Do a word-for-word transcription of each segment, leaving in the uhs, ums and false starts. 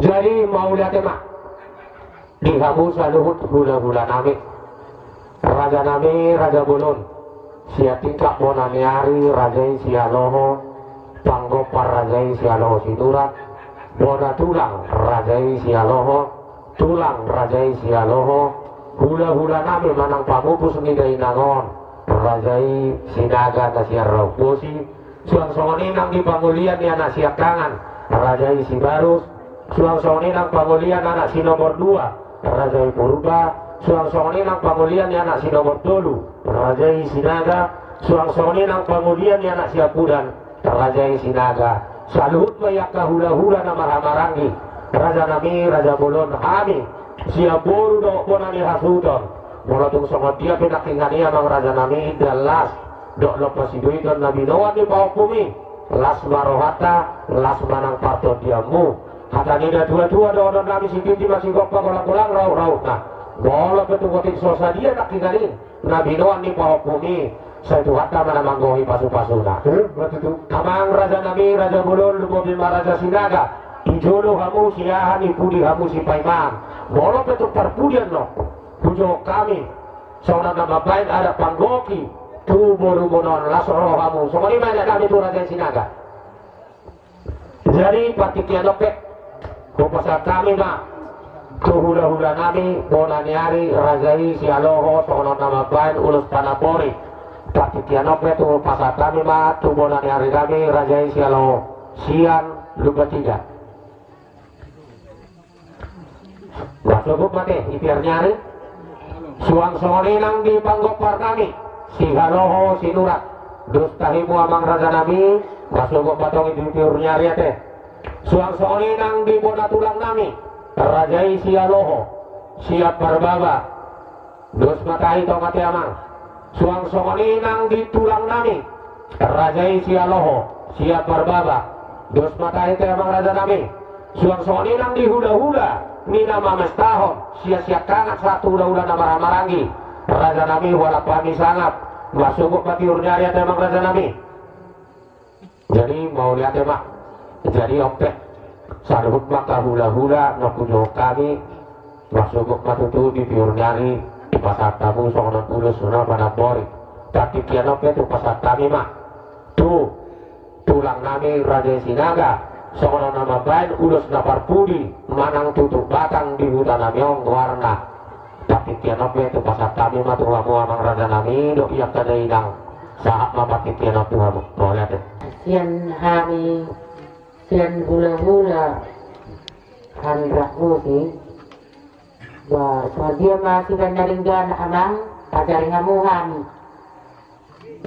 Jadi mauliate ma di hamu saluhut hulahula nami, raja nami, raja bolon, sian tingkap bona ni ari, raja i Sihaloho, panggompar raja i Sihaloho Sinurat, bona tulang raja i Sihaloho, tulang raja i Sihaloho, hulahula nami manang pamupus ni dainang on, raja i Sinaga na sian Raut Bosi, suang songon i nang di pangolian ni anak siangkangan, raja i Sibarus, suang songon i nang pangolian anak si nomor dua, raja i Purba, suang songon i nang pangolian ni anak si nomor tolu, raja i Sinaga, suang songon i nang pangolian ni anak siampudan, raja i Sinaga, saluhut ma i angka hulahula na marhahamaranggi, raja nami, raja bolon, hami sian boru dohot bona ni hasuhuton, molo tung songon dia pe nangkiningan i amang raja nami, ndang las dohot lompa sidoiton na binoan ni pahompum i, las ma rohanta, las ma nang partondianmu. Hata ni na tuatua dohonon nami, sititi ma sigompa, golanggolang rautrauta. Molo pe tung otik so sadia nangkiningan i na binoan ni pahompum i, sai Tuhanta ma na manggohi pasupasuna. Eh, ma tutu. Amang raja nami, raja bolon, lumobi ma raja Sinaga, di jolo hamu siahaan, di pudi hamu sipaimahan. Molo pe tung parpudi annon, hujohon hami songon na mambahen adat panggohi tu borumuna on, las rohamu. Songon i ma adat nami tu raja i Sinaga. Jadi partingkian on pe hupasahat hami ma tu hulahula nami, bona ni ari, raja i Sihaloho, songon na mambahen ulos panambori. Partingkian on pe hupasahat hami ma tu bona ni ari nami, raja i Sihaloho sian Lumbantiga. Masuk ma te, i piar ni ari. Suang songon i nang di panggompar nami, Sihaloho Sinurat. Dos tahimu amang raja nami, masuk ma tong i di piar ni ari ate. Suang songon i nang di bona tulang nami, raja i Sihaloho sian Parbaba. Dos ma tahi tong ate amang. Suang songon i nang di tulang nami, raja i Sihaloho sian Parbaba. Dos ma tahi ate amang raja nami. Suang songon i nang di hulahula ni na mamestahon, sian siangkangan sahat tu hulahula na marhahamaranggi, raja nami, hualap hami sangap. Masuk ma piar ni ari ate amang raja nami. Jadi mauliate ma. Jadi on pe, saluhut ma angka hulahula na hujohon hami, masuk ma tutu di piar ni ari, hupasahat hamu songon on ulos na panambori. Partingkian on pe hupasahat hami ma tu tulang nami, raja i Sinaga, songon on na mambahen ulos na parpudi manang tutup batang di huta nami on goarna. Partingkian on pe hupasahat hami ma tu hamu amang raja nami dohot i angka dainang. Sahat ma partingkian on tu hamu. Mauliate. Sian hami, sian hulahula Handrak Bosi. Ba, songon dia ma sian na denggan amang, ajari hamu hami.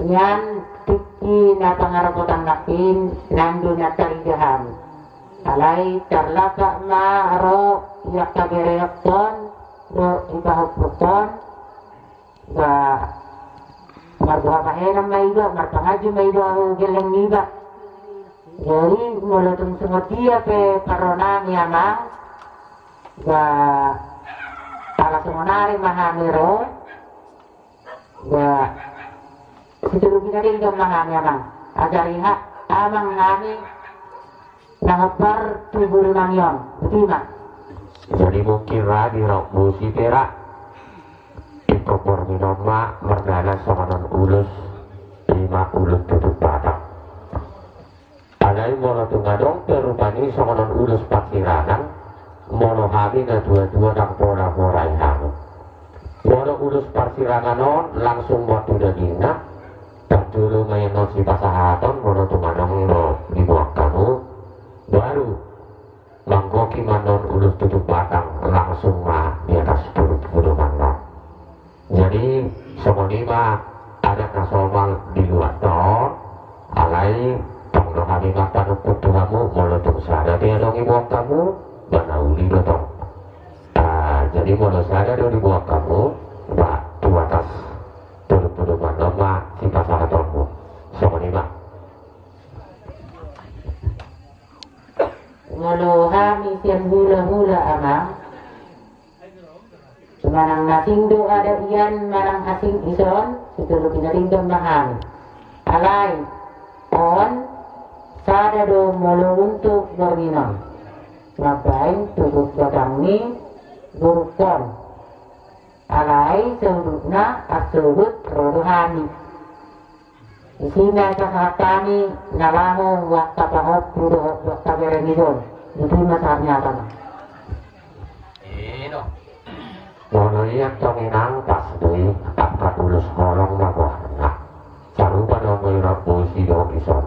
Nian tingki na pangaropotan nangkin, nang do na tarida hami. Alai tarlangka ma ro i angka bereonhon dohot i pahompuhon, ba, marboha bahenon ma iba, marpanganju ma iba gelleng niba. Jadi molo tung songon dia pe parro nami amang, ba, ala songon ari ma hami ro. Ya, situtu na denggan ma hami amang. Ajari ha amang hami na hombar tu boru nami on. Boti ma. Jadi mungkin ra di Raut Bosi pe ra, ingkon borngin on ma mardalan songon on ulos, i ma ulos tutup batang. Alai molo tung adong pe rupani songon on ulos parsirangan, molo hami na tuatua ndang pola huhorai hami. Molo ulos parsirangan on langsung ma tu dagingna, parjolo ma i annon sipasahaton, molo tung adong do diboan hamu, baru manggohi ma annon ulos tutup batang langsung ma di atas podoman on. Jadi songon i ma adat na somal di luatta on. Alai tong do hami marpanungkun tu hamu, molo tung sada pe adong diboan hamu, ba na uli do tong. Ah, jadi molo sada do diboan hamu, ba tu atas podoman on ma sipasahatonmu. Songon i ma. Molo hami sian hulahula amang, manang na asing do adat ian manang asing ison, situtu na denggan ma hami. Alai on sada do molo untuk borngin on. Mambahen tutup batang ni borungkon. Alai saudutna, asa udut ro do hami. Disi ma sahat hami na laho buat tapahompu dohot buat tabereng i do. Disi ma sahat ni hata ma. Ino. Molo i antong inang, pas do i, angka ulos holong ma goarna. Sarupa do molo i rambu si dohot ison.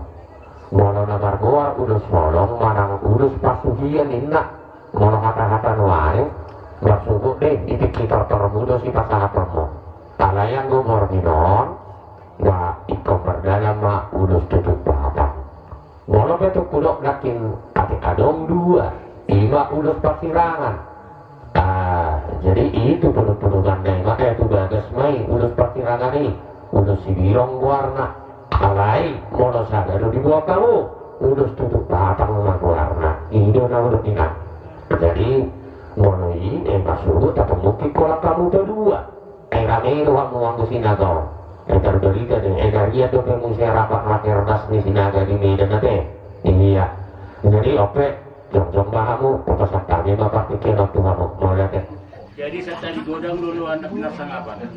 Molo na margoar ulos holong manang ulos pasuhian ninna. Molo hata-hata nuaeng, marsogot do i, i tingki tortormu do sipasahatonmu. Alai anggo borngin on, ba ingkon mardalan ma ulos tutup batang. Molo pe tung hudok nangkin, atik adong dua, i ma ulos parsirangan. Ah, jadi i tu pudun-pudunanna i ma, eh, tu bagas ma i ulos parsirangan i, ulos sibirong goarna. Alai molo sada do diboan hamu, ulos tutup batang ma goarna. I do na hudok inang. Jadi molo i, eh, marsogot, atau mungkin holan hamu dua. Ai rame do hamu anggo Sinaga on. Ai tarbarita do, ai tarian dope muse rapat rakernas ni Sinaga di Medan ate. Iya. Jadi on pe, jongjong ma hamu, pasahat hami ma partingkian on tu hamu. Mauliate. Jadi sahat di godang do anak na sangapan.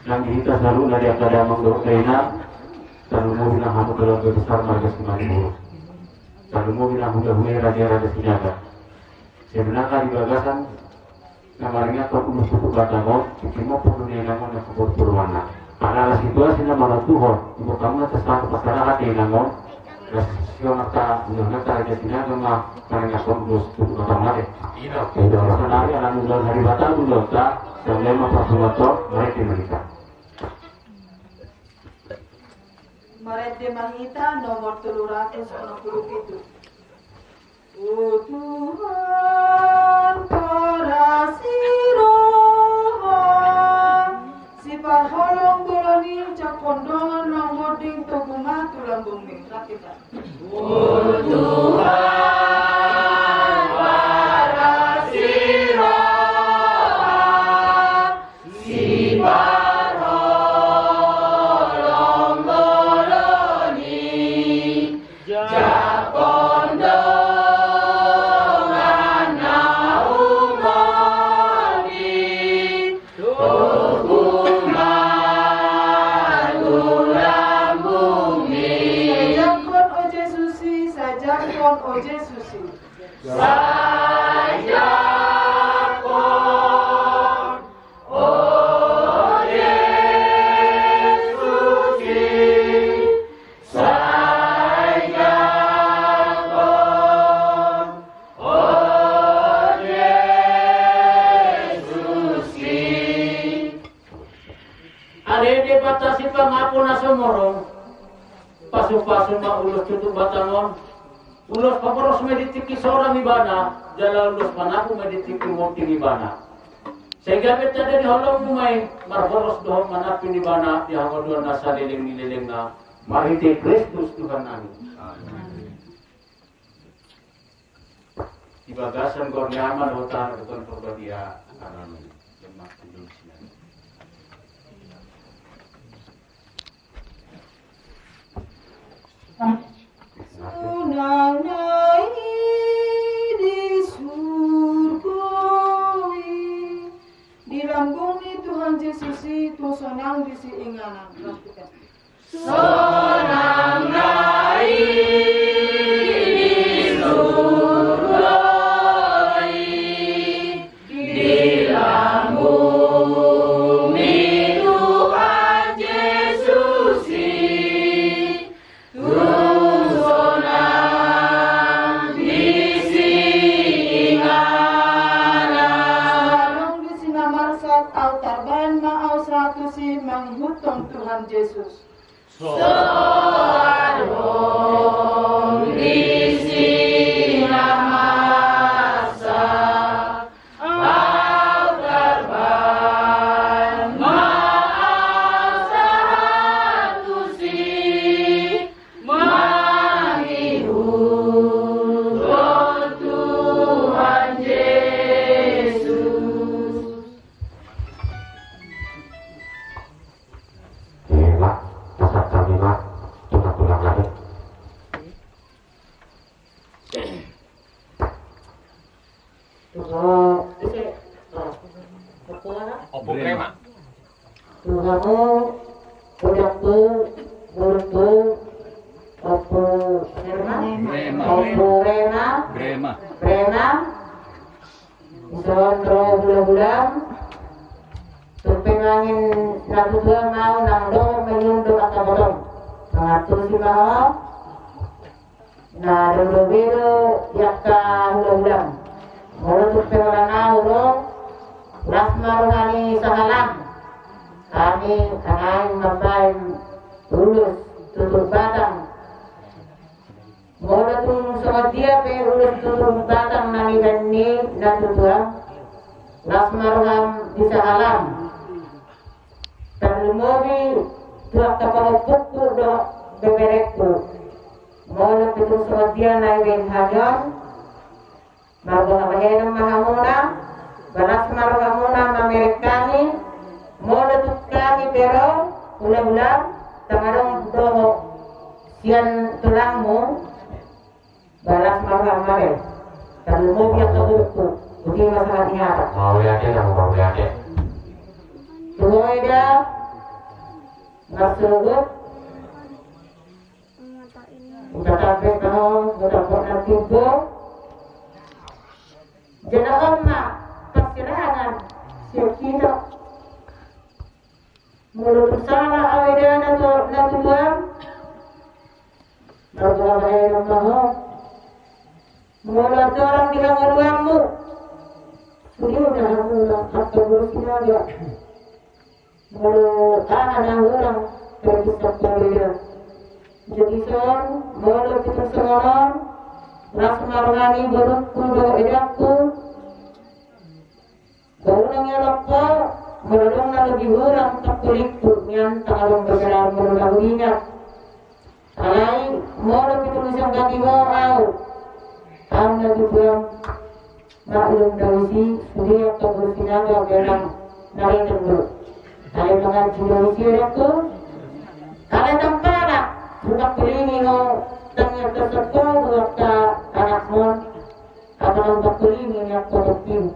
Nang di hita saluhutna di angka damang dohot dainang, tarlumobi nang hamu keluarga besar marga Simanjuntak. Tarlumobi nang hulahula i, raja-raja Sinaga. Sebenarna di bagasan na maringathon ulos tutup batang on, tingki ma porlu ni inang on na keporpuluanna. Alana situasi na manontuhon, diboan hamu na tes satu pasarahan ni inang on, tes sionak ta, undang na ta raja Sinaga ma maringathon ulos tutup batang on ate. Ino. Ino. Sonari ala ni ulaon hari Batak, ulaon ta, songon i ma parpunguanta, mari kita. Marende ma hita nomor tolu ratus onom pulu pitu. O Tuhan, parasi roha, siparholong bolon i, jangkon dongan na mardongan, togu ma tu lambungmi. Rap hita. O Tuhan, parasi roha, siparholong bolon i, jangkon dongan na humordi, togu ma tu lambungmi. Sai jangkon, o Jesus i, sai jangkon, o Jesus i. Sai jangkon, o Jesus i, sai jangkon, o Jesus i. Ale Debata Sipangapo na sumurung, pasu-pasu ma ulos tutup batang on, ulos paboros ma di tingki sorang ibana, jala ulos panampar ma di tingki munting ibana. Sai gabe tanda ni holongmu ma i, marboros dohot manampar ibana di hangoluan na saleleng ni lelengna, marhite Kristus Tuhannami. Amin. Di bagasan goar ni Ama dohot Dangka Porbadia. Amin. Sonang na i di surgo i, di lambung ni Tuhan Jesus i, tung sonang disi inganan. Sonang na i di surgo i, di lambung ni Tuhan Jesus i, tung sonang disi inganan. Sonang disi na marsak, ahu tarbahen ma ahu sahat tusi mangihuthon Tuhan Jesus. Sonang disi na marsak, ahu tarbahen ma ahu sahat tusi mangihuthon Tuhan Jesus. Ima, masa Hamu, udakku, gurukku, Ompu Rema, Rema. Ompu Rema, Rema. Rema. Dison ro hula-hulam, tung pe mangido na tutu ma au nang dohot ma i, unduk angka botong. Mangantusi ma ho. Na dodo be do i angka hula-hulam. Molo tung pe holan au ro, las ma roha ni sahalam. Hami naeng mambahen ulos tutur batang. Molo tung songon dia pe ulos tutur batang na nibahen ni na tutu, las ma roham di sahalam. Tarlumobi tu angka pahompungku dohot beberengku. Molo pe tung songon dia na nibahen hami on, marboha bahenon ma hamuna, las ma rohamuna mamereng hami. Molo tung hami pe ro, hula-hulam, tung adong dohot sian tulangmu, las ma roham mamereng. Tarlumobi angka gurukku, boti ma sahat ni hata. Mauliate, nang mauliate. Tu ho eda, marsogot. Hutatap be ho, hutatap na timbo. Jala on ma parsirangan sian hita. Molo tung sala au eda na tutu, na tutu, marboha bahenon ma ho. Molo jorang di hangoluanmu, sude na hamuna angka boru Sinaga. Molo aha na hurang, terpisah berbeda. Jadi son, molo pe tung songon on, las ma roha ni borungku dohot edangku. Baru nang ia lompo, molo adong na lobi hurang tongkulingku, nian tung adong bergerak molo na huringat. Alai, molo pe tung disangkati ho au, au na tutu, maklum do disi, sude angka boru Sinaga memang na reteng do. Alai mangaji do disi edangku. Alai tampala, buka kulingi ho, tangihon tersebut buat ka anakmu. Apa nang buka kulingi ni angka tokimu.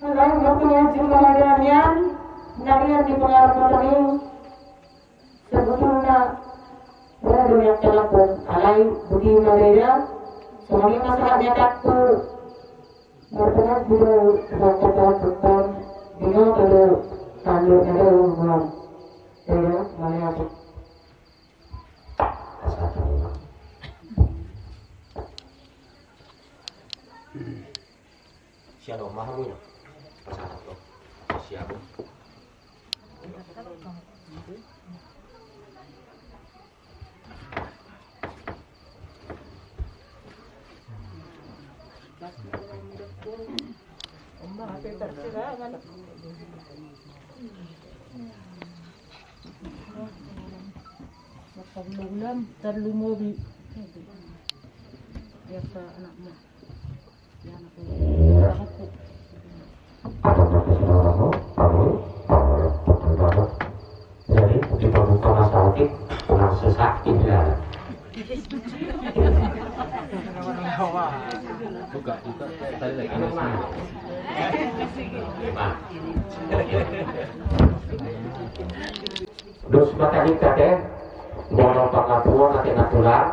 Alai, waktu ngaji pengadamian, narian di pengaruh kota ini, sebetulnya, boleh dunia telepon, alai, budi mabeda, semuanya masalah nyataku, berpengaruh di dalam kota bukan, di dalam kota, tanduk ada rumah, ya, mana aku. Sian on ma hamu ina. Pasahat do. Sian on. Makabulang-bulang, tarlumobi. Biasa anakmu. Iya. Ada nafas orang, oh, oh, oh, betul banget. Jadi, di pembuka Mas Taufik, langsung sakit, ya. Buka, buka, tadi lagi. Nah. Dos ma tahi ate, molo pangapuon ate na tulang,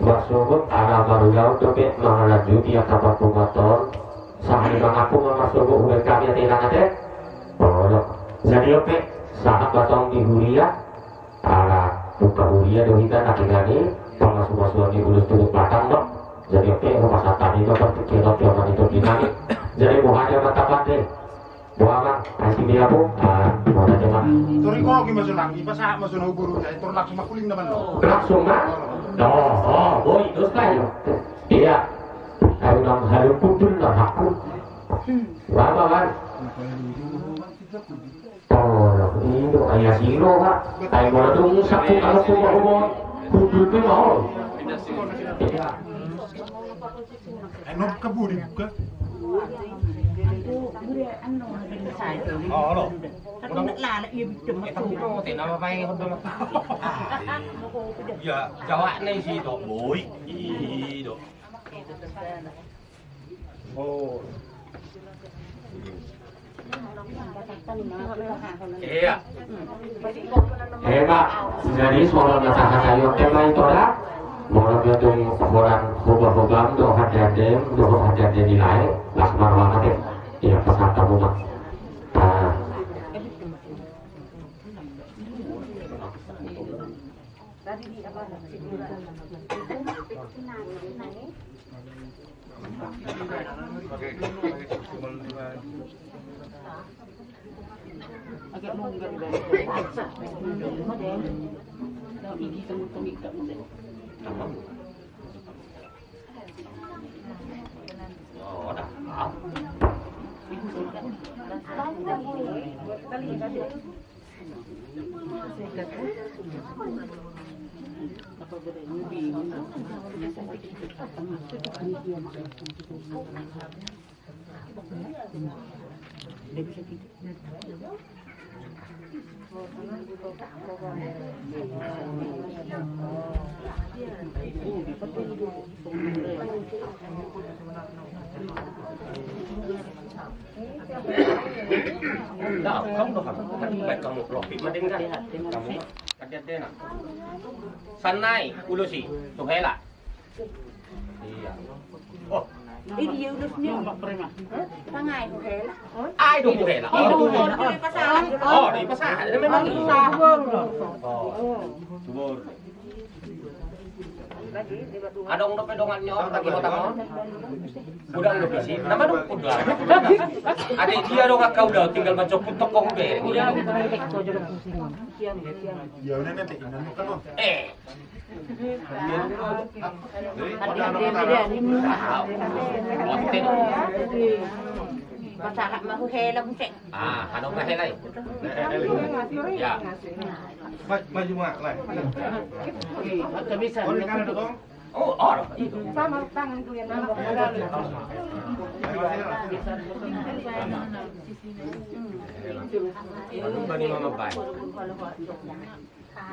marsogot ala marulang dope mangalanjuti angka parpunguan on, sahali mangapu ma marsogot hubaen hami ate inang ate. Molo. Jadi ope, sahat ma tong di huria, ala buka huria do hita na kinani, pangasuasuan ni ulos tutur batang do. Jadi ope, hupasahat hami ma partingkian on tu ama ni tondi nami. Jadi boha ni amanta pande. Boha ma, asi dia, bo. Ah, boha ma. Tor i, olo, ima so nang, ima sahat ma so na uboru, tor langsung ma kuling na mano. Langsung ma? Oh, oh, boi, dos ma i. Iya. Ayo nang halu pundul na haku. Boha ma kan? Tolong, ido, ayah silo, Pak. Ayo bola dong, sapu kalau cuma umur. Pundul tu mau. Iya. Eno buka budi buka. Oh, alo. Tapi nak lalak ia bidem. Eh, tapi mau tena apa yang udah. Ya, jawab nih sih, Dok. Boy. Ih, Dok. Iya. Ema, jadi suara na tahatai on tema itu ada. Molo dia tu orang hoba-hoba do hadiah dem do hadiah dem nilai las marwana de. Iya, pas kata muma. Ah. Nah, kamu dohot. Kan baik kamu, Ropi, madeng kan? Kamu, kan dia dena. Sanai, ulos i, tu hela. Iya. Oh. Ini dia ulos ni. Tangai, tu hela. Ai, tu hela. Oh, tu hela. Oh, di pasar. Oh, di pasar. Ini memang. Oh. Subur. Adong dope donganna on, bagi hotang on. Godang dope si, nama dong godang. Ate dia dong angka uda, tinggal mancoput toko uda. Eh. Pasahat ma hu hela buse. Ah, anu ma hela i. Ya. Maju ma, lai. Oh, ora, itu. Sama tangan tu yang nama. Bani mama bai.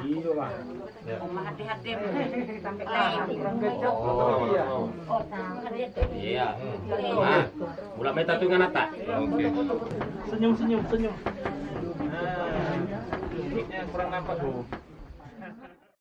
Iyo, Bang. Iya. Nah, mulak meta tu ingan ata. Oke. Senyum, senyum, senyum. Nah, ini kurang nampak tuh.